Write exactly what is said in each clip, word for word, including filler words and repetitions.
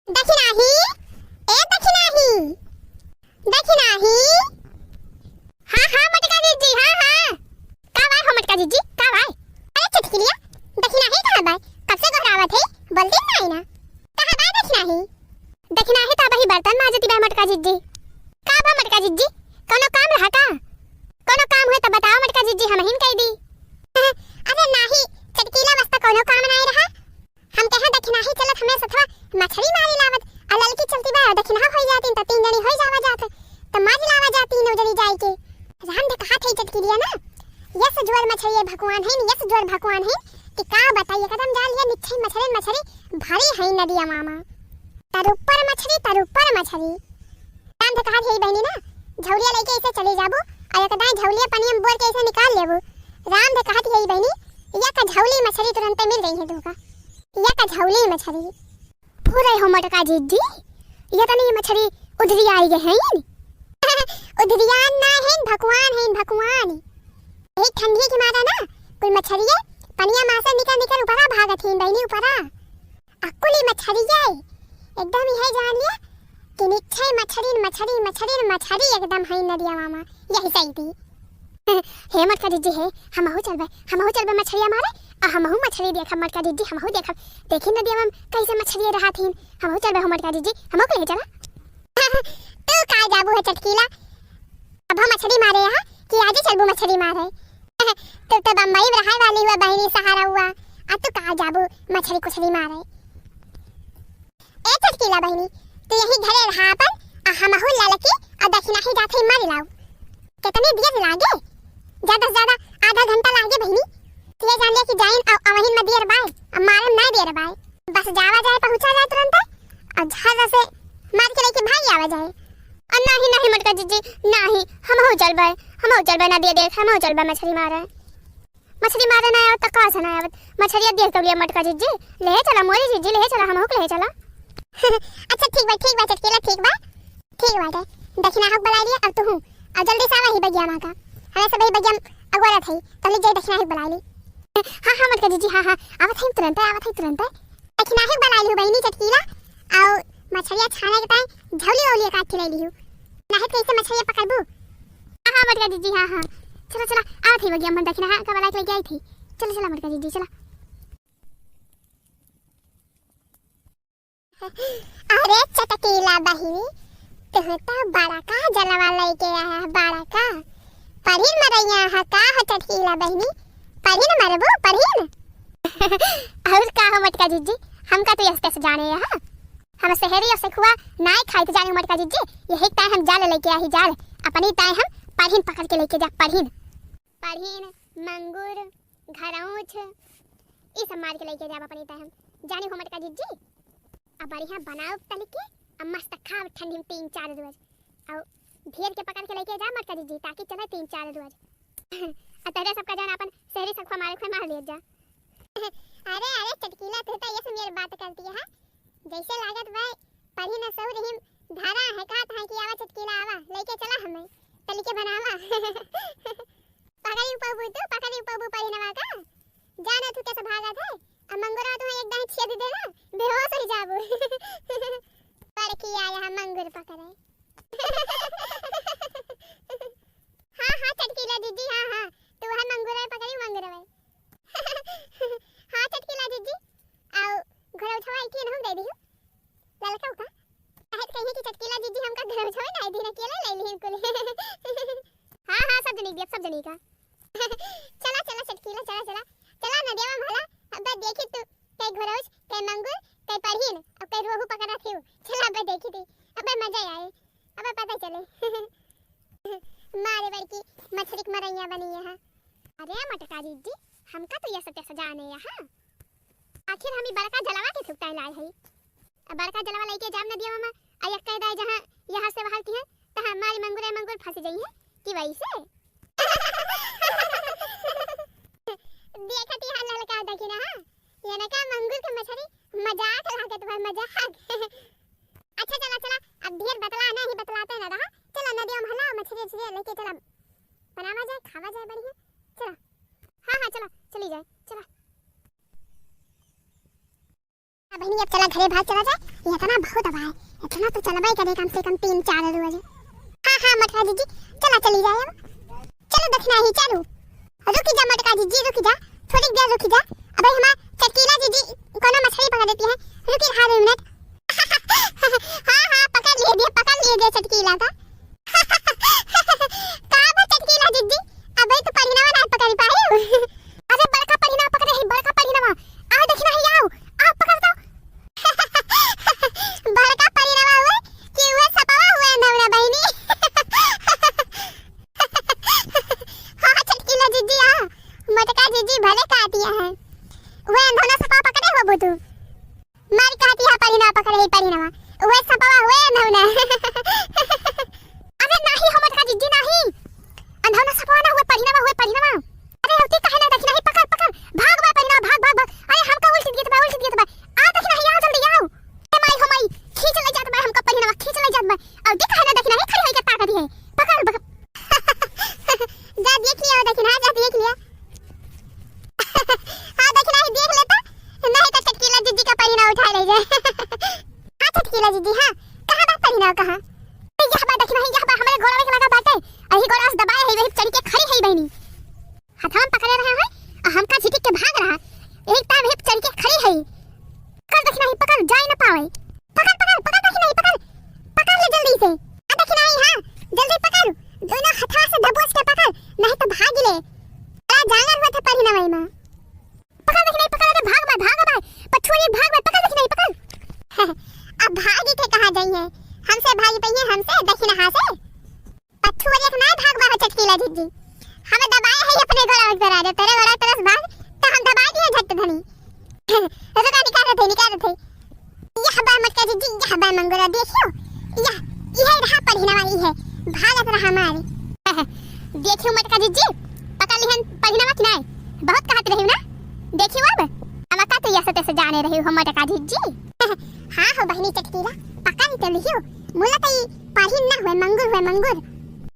दखिनाही, ए दखिनाही, दखिनाही। हाँ, हाँ, मोटका जिज्जी, हाँ, हाँ। का बाय हो मोटका जिज्जी, का बाय? अरे चटकिलिया, दखिनाही कहाँ बाय? कब से गोहरावत है, बोलती नाई ना। कहाँ बाय दखिनाही? दखिनाही तो अबही बर्तन माजती बाय मोटका जिज्जी। का बा मोटका जिज्जी, कौनो काम रहा का? कौनो काम हुए तो बताओ मोटका जिज्जी, हमहिन कई दी। अरे नाही, चटकीला बस तो कौनो काम नाई रहा। हम कहे दखिनाही चलत हमें सथवा मछरी मारी लावत, आ ललकी चलती बा, दखिनहा होई जाती, त तीन जनी होई जावा जात, त मारी लावा जाती नौ जनी जाई के। राम दे कहा थई चटकिलिया ना, यस जोर मछरी है भगवान है, यस जोर भगवान है, कि का बताई, एकदम जान लिया निच्छई मछरी, मछरी भरी है नदिया मामा। तर ऊपर मछरी, तर ऊपर मछरी। राम दे कहा थई बहिनी ना, झौलिया लेके ऐसे चली जाबू, और एक दाएं झौलिया पनिया में बोर के ऐसे निकाल लेबू। राम दे कहा थई बहिनी, या का झौली मछरी तुरंते मिल गई है तुमका। या का झौली मछरी। फुरै हो मोटका जिज्जी, ये तनी मछरी उधरी आई गए हैं। उधरियान ना हैं, भकुआन हैं, भकुआन। यही ठंडी के मारा ना, कुल मछरिये पनिया मा से निकल निकल ऊपरा भागत हैं, बहिनी ऊपरा। आ कुली मछरिये एकदम यही जान लिया कि निच्छई मछरी, मछरी, मछरी, मछरी एकदम है नदिया मामा, यही सही थी। हे मोटका जिज्जी हे, हमहू चलबे, हमहू चलबे मछरिया मारे, आ हमहू मछरी देखब मोटका जिज्जी, हमहू देखब। देखी नदिया में कैसे मछरिया रहा थीन, हमहू चलबे हो मोटका जिज्जी, हमहू के ले चला। तू का जाबू है चटकीला, अब हम मछरी मारे यहाँ कि आजे चलबू मछरी मारे? तू तो बम्बई में रहे वाली हुआ बहिनी सहारा हुआ, आ तू का जाबू मछरी कुछरी मारे? ए चटकीला बहिनी, तू यही घरे रहा अपन, आ हमहू ललकी आ दखिनाही जात हई मारी लाऊ। कितनी देर लागे? ज्यादा से ज्यादा आधा घंटा लागे बहिनी। तू ये जान ले कि जाइन आ अवहिन में देर बाय, आ मारे में नहीं देर बाय। बस जावा जाए, पहुँचा जाए तुरंत, आ झर्रा से मार के लेके भाग आवा जाए। और नहीं, नहीं मोटका जिज्जी, नहीं, हमहू चलबे, हमहू चलबे नदिया देख, हमहू चलबे मछरी मारे। मछरी मारे ना आवत त का से ना आवत? मछरिया देख तो लिया मोटका जिज्जी, ले चला मोरी जिज्जी, ले चला, हमहू के ले चला। अच्छा ठीक बा, ठीक बा चटकीला, ठीक बा, ठीक बाटे। दखिनाही के बुलाई लिया, अब तू हूँ, अब जल्दी से आवा ही बगिया मा का, हमें सब ही बगिया अगोरत है, तो ले जाई दखिनाही के बुलाई ली। हाँ, हाँ मोटका जिज्जी, हाँ, हाँ, आवत है तुरंत, आवत है तुरंत। दखिनाही के बुलाई ली बहिनी चटकीला, और मछरिया छाने के टाइम झौली वौली काट के ले लिहू, नहीं तो कैसे मछरिया पकड़बू? हाँ, हाँ, मोटका जिज्जी, हाँ, हाँ। चला, चला, आवत ही बगिया, हम दखिनाही का बुला के लेके आई थी। चला, चला, मोटका जिज्जी, चला। अरे चटकीला बहिनी, तुह तो बड़का जलवा लेके आया, बड़का। परहिन मरैया है का हो चटकीला बहिनी? परहिन मरबू, परहिन? और का हो मोटका जिज्जी, हमका तो यस तस जाने यहाँ। हम सहरी और सखुआ नाय खाइत जानी मोटका जिज्जी, यही ताय हम जाल लेके आही जाल, अपनी ताय हम परहिन पकड़ के लेके जा, परहिन। परहिन, मंगुर, घरौंछ, ई सब मार के लेके जाब अपनी ताय हम जानी हो मोटका जिज्जी। अब बढ़िया बनाओ तल के, अब मस्त खाओ ठंडी में तीन चार रोज, और ढेर के पकड़ के लेके जा मोटका जिज्जी, ताकि चले तीन चार रोज। आ तेरे सबका जान अपन सहरी सखुआ मारे खुए मार लिया जा। अरे, अरे, चटकीला, तू तो ये सब मेरी बात करती है, जैसे लागत भाई, पढ़ी न सौ रहीम धारा है, कहा था कि आवा चटकीला आवा, लेके चला हमें, तल के बनावा। पकड़ी पबू तू, पकड़ी पबू पढ़ी नवा का, जाना तू कैसे भागत है, अब मंगुरा तुम्हें एक दाएं छेद देना, बेहोश हो जाबू। बड़की आया है मंगुर पकड़े। हाँ, हाँ, चटकीला जिज्जी, हाँ, हाँ, तू है मंगुरवे पकड़ी, मंगुरवे। हाँ, चटकीला जिज्जी, आओ, घरौछवा एक ठिन हम दे दिहु। ललका का? काहे त कहिए कि चटकीला जिज्जी हमका घरौछवा नहीं दी, अकेले ले लिहिन कुल। हाँ, हाँ, सब जनी दिया, सब जनी का। चला, चला, चटकीला, चला, चला। चला, नदिया में भला, अब देखी तू, कई घरौछ, कई मंगुर, कई पढ़ीन, अब कई रोहू पकड़ा थी। चला, अब देखी थी, अब मजा आए, अब पता चले। मारे बड़की मछरी के मरैया बनी यहाँ। अरे मटका जिज्जी, हमका तो यस तस जाने यहाँ। आखिर हम ई बड़का जलवा के थुकताई लाए हई। अब बड़का जलवा लेके जाब नदिया में, आ यक्का दाई जहाँ यहाँ से बहालती हैं, तहाँ हमारी मंगुरे मंगुर फंस जाई हैं कि वैसे। देखत ही हाल ललका देखी ना, हाँ? ये ना का मंगुर के मछरी मजाक लागत बा, मजाक। अच्छा चला, चला, अब ढेर बतला नहीं, बतलाते ना रहा। चला नदिया में हला मछरी उछरी लेके चला, बनावा जाए, खावा जाए बढ़िया। चला, हाँ, हाँ, चला, चली जाए, चला। हाँ बहिनी, अब चला घरे भाग चला जाए, ये इतना बहुत अब है, इतना तो चलबे करे कम से कम तीन चार रोज। हाँ, हाँ, मोटका जीजी, चला चली जाए अब। चलो दखिनही, चलो। रुकी जा मोटका जीजी, रुकी जा, थोड़ी देर रुकी जा। अबे हमार चटकीला जीजी कोनो मछली पकड़ लेती है, रुकी रहा दो मिनट। हाँ, हाँ, पकड़ लिए दिए, पकड़ लिए दिए चटकीला का। का बा चटकीला जीजी, अबे तो परिनवा ना पकड़ पाए। अरे बड़का परिनवा पकड़े है, बड़का परिनवा। आओ दखिनही, आओ, आओ पकड़ तो। बड़का परिनवा हुए कि हुए सपवा हुए नौरा बहिनी। हाँ, चटकीला जीजी, हाँ। मोटका जीजी भले काटिया है। हुए अंधौना सपवा पकड़े हो बुतू। मारी कहती है परिनवा पकड़े ही परिनवा। हुए सपवा हुए अंधौना। अरे नाही हो मोटका जीजी नाही। अंधौना सपवा ना हुए परिनवा हुए परिनवा। अरे होती काहे ना दखिनही पकड़ पकड़। भाग बा परिनवा भाग भाग भाग। अरे हमका उल्टी दियत बा उल्टी दियत बा। आ दखिनही आओ जल्दी आओ। ए माई हो माई, खींच ले जात बा हमका परिनवा, खींच ले जात बा। अउर देख है ना, देखी ना, खड़ी होई के ताकत है। पकड़, पकड़। जा देख लिया, देखी ना, जा देख लिया। हाँ, देखी ना, देख लेता। नहीं तो चटकीला जीजी का परिनवा उठा ले जाए। हाँ, चटकीला जीजी, हाँ। कहाँ बा परिनवा, कहाँ? ए, यह बा, देखी ना, यह बा, हमारे गोड़वा के लगा बाटे। अही गोड़वा से दबाए है, वही चढ़ के खड़ी है बहिनी। हथवा में पकड़े रहे हैं, आ हमका झिटिक के भाग रहा। एक तार में चढ़ के खड़ी है। पकड़ दखिनही, पकड़, जाए ना पावे। पकड़, पकड़, पकड़ दखिनही, पकड़। पकड़ ले जल्दी से। आ दखिनही, हाँ, जल्दी पकड़। दोनों हथवा से दबोच के पकड़, नहीं तो भाग ले। बड़ा जांगर हुआ था परिनवा में। पकड़ दखिनही, पकड़, अरे भाग बा, भाग बा। पछुआरी भाग बा, पकड़ दखिनही, पकड़। अब भागी के कहाँ जाई है? हमसे भागी पई है, हमसे दखिनहा से। पछुआरिया के नाय भाग बा हो चटकीला जीजी। हमें दबाए है अपने गोड़ा पर आ जा, तेरे गोड़ा तरस भाग, तो हम दबाए दिए झट धनी। रुका, निकाल थे, निकाल थे। यह बा मोटका जीजी, यह बा मंगुरा, देखियो। यह, यह रहा परिनवा, यह भागत रहा मारी। देखियो मोटका जीजी, पकड़ लिहन परिनवा कि नाय? बहुत कहत रही ना, देखियो अब। अब का तू ऐसे तैसे जाने रही हो मोटका जीजी? हाँ हो बहिनी चटकीला, पकड़ तो लिहियो। मुला तो ई परिन ना हुए, मंगुर हुए, मंगुर।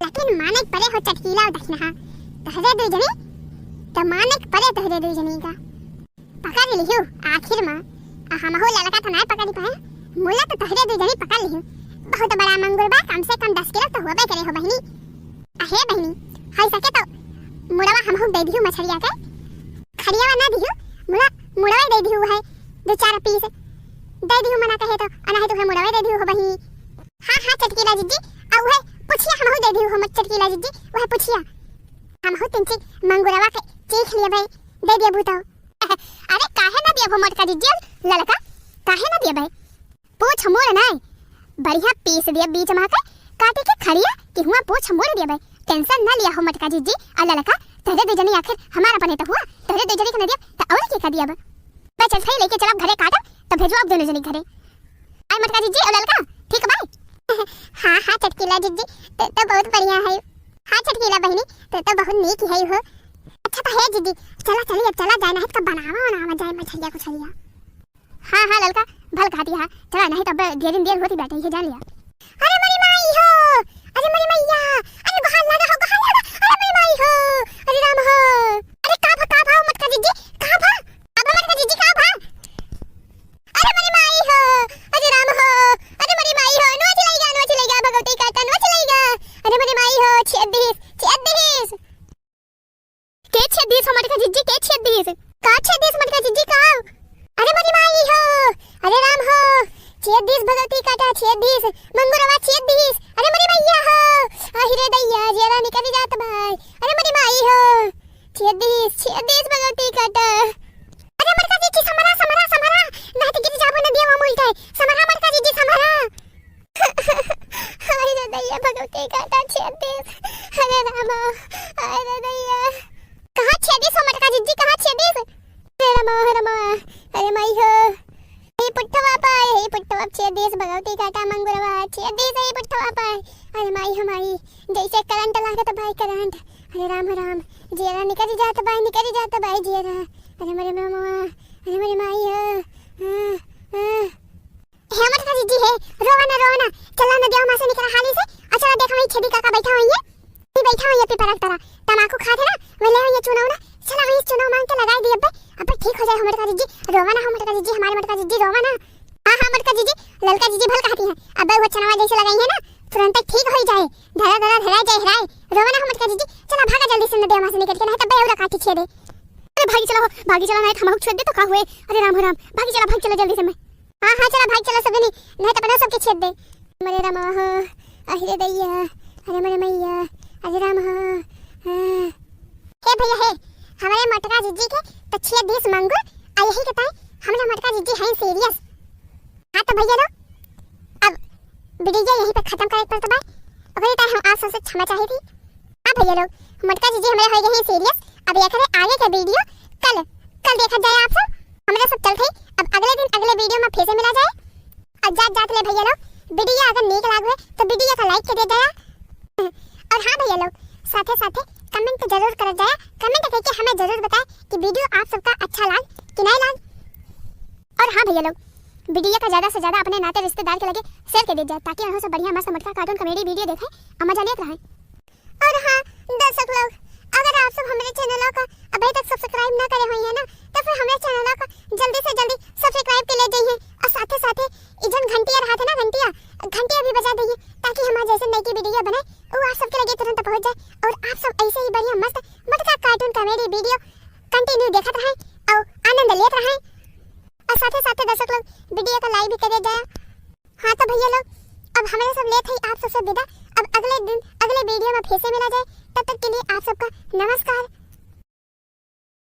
लेकिन माने के परे हो चटकीला और दखिनहा। तहरे दुई जनी, तो माने के परे तहरे दुई जनी का। पकड़ लिहियो आखिर में। आ हमहू ललका तो नाय पकड़ी पाए, मुला तो तहरे दुई जनी पकड़ लिहियो। बहुत बड़ा मंगुर बा, कम से कम दस किलो तो होबे करे हो बहिनी। अहे बहिनी, हई सके तो मुड़वा हमहू दे दिहु मछरिया के। खड़ियावा ना दिहु, मुड़ा, मुड़वा दे दिहु है, दो चार पीस दे दिहु, मना कहे तो, अनाहे तो है मुड़वा दे दिहु हो बहिनी। हाँ, हाँ, चटकीला जीजी, आ उहे पुछिया हमहू दे दिहु हो मत चटकीला जीजी, उहे पुछिया। हमहू तिनची मंगुरवा के चीख लिए भाई, दे दिया बूतो। अरे काहे ना दिया हो मोटका जीजी, ललका, काहे ना दिया भाई? पूछ मुड़ नाय, बढ़िया पीस दिया बीच मा के, काटी के खड़िया कि हुआ पूछ मुड़ दिया भाई। टेंशन ना लिया हो मोटका जीजी, आ ललका, तहरे दे जनी आखिर हमारा पने तो हुआ, तहरे दे जनी के ना दिया, तो और के का दिया बा? मैं चल सही लेके चलब घरे काटब, तो भेजो अब दोनों जनी घरे। आय मोटका जीजी, आ ललका, ठीक बाय? हाँ, हाँ, चटकीला जीजी, ते तो बहुत बढ़िया है। हाँ, चटकीला बहिनी, ते तो बहुत नीक है हो। अच्छा तो है जीजी, चला चली, अब चला जाए, नहीं तो बनावा, बनावा जाए मछलिया कुछलिया। हाँ, हाँ, ललका, भल कहती है। चला, नहीं तो अब ढेर दिन देर होती बैठे, ये जान लिया। अरे मोरी माई हो, अरे मोरी मैया, अरे गोहार लगा हो, गोहार लगा, अरे मोरी माई हो, अरे राम हो। अरे का भा, का भा, मोटका जीजी, का भा? का भा, मोटका जीजी, का भा? अरे मोरी माई हो, अरे राम हो, अरे मोरी माई हो, नोच लइगा, नोच लइगा, भगवती काटा, नोच लइगा। अरे मोरी माई हो, छेद दिस, छेद दिस। के छेद दिस हो मोटका जीजी, के छेद दिस? का छेद दिस मोटका जीजी, का? अरे मोरी माई हो, अरे राम हो, छेद दिस भगवती काटा, छेद दिस, मंगुरवा छेद दिस, अरे मोरी मैया हो, आहि रे दैया, जियरा निकरी जात बाय, अरे मोरी माई हो, छेद दिस, छेद दिस भगवती काटा। अरे मोटका जीजी, समरा, समरा, समरा, ना तो गिर जाबो नदिया में उल्टे, समरा मोटका जीजी, समरा। हाय रे दैया, भगवती काटा छेद दिस। अरे रामा, हाय रे दैया। कहाँ छेद दिस हो मोटका जीजी, कहाँ छेद दिस? अरे रामा, अरे रामा, अरे माई हो। हे पुट्ठवा पाए, हे पुट्ठवा छेद दिस, भगवती काटा मंगुरवा छेद दिस, हे पुट्ठवा पाए। अरे माई हो माई, जैसे करंट लागत भाई करंट। अरे राम राम, जियरा निकरी जात बाय, निकरी जात बाय जियरा। अरे मरे मामा, अरे मरे माई हो। हाँ, हाँ। हे मोटका जीजी हे, रोवा ना, रोवा ना। चला ना देवा माँ से निकला हाली से। और चला देखा वहीं छेदी काका बैठा हुई है। ये बैठा हुई है पीपरा की तरह। तमाकू खात है ना, वह ले हुई है चूना उना। चला वहीं चूना मांग के लगाई दी अब्बे। अब्बे ठीक हो जाए हो मटका जीजी, रोवा ना हो मटका जीजी, हमारे मटका जीजी रोवा ना। हाँ, हाँ, मटका जीजी, ललका जीजी भल कहती हैं, अबे वो चनवा जैसे लगाई है ना, तुरंत ठीक हो जाए, धरा धरा धरा जाए हराए, रोवा ना हो मटका जीजी, चला भागा जल्दी से नदिया में से निकल के, नहीं तो बे और काटी छेदे। अरे भागी चला हो, भागी चला, नहीं तो हमहू छेद दे तो का हुए। अरे राम हो राम, भागी चला, भाग चला जल्दी से मैं। हाँ, हाँ, चला भाग चला सब जनी, नहीं तो अपना सबके छेद दे। मरे राम हो, अरे दैया, अरे मरे मैया, अरे राम हो। हाँ। हे भैया हे, हमारे मटका जीजी के तो छेद दीस मांगुर, आ यही के ताई हमरा मटका जीजी हैं serious। हाँ तो भैया लोग, अब video यहीं पे खत्म करे के पड़त बा। ओकरे ताई हम आप सबसे क्षमा चाहे थी। हाँ भैया लोग, मटका जीजी हमारे हो गए हैं serious। अब एकरे आगे के video कल, कल देखा जाए आप सब। हमरा सब चलते अब अगले दिन अगले video में फिर से मिला जाए। और जात जात ले भैया लोग, video अगर नीक लाग हुए तो video का like के दे जाया। और हाँ भैया लोग, साथे साथे comment तो जरूर कर जाया। Comment करके हमें जरूर बताए कि video आप सबका अच्छा लाग कि नहीं लाग। और हाँ भैया लोग, video का ज्यादा से ज्यादा अपने नाते रिश्तेदार के लगे share के दे जाए, ताकि उन्हों सब बढ़िया मस्त मटका cartoon comedy video देखें और मजा लेत रहें। और हाँ दर्शक लोग, अगर आप सब हमारे channel का अभी तक subscribe ना करे हुई है ना, तो फिर हमारे channel का जल्दी से जल्दी subscribe के ले जाइए। और साथे साथे ई जन घंटिया रहा था ना, घंटिया, घंटिया भी बजा दीजिए, ताकि हमारे जैसे नई की video बने, वो आप सबके लगे तुरंत पहुंच जाए और आप सब ऐसे ही बढ़िया मस्त मटका cartoon comedy video continue देखत रहें और आनंद लेत रहें। और साथे साथे दर्शक लोग video का like भी कर दे जाए। हाँ तो भैया लोग, अब हमारे सब लेत है आप सबसे विदा। अब अगले दिन अगले video में फिर से मिला जाए, तब तक के लिए आप सबका नमस्कार।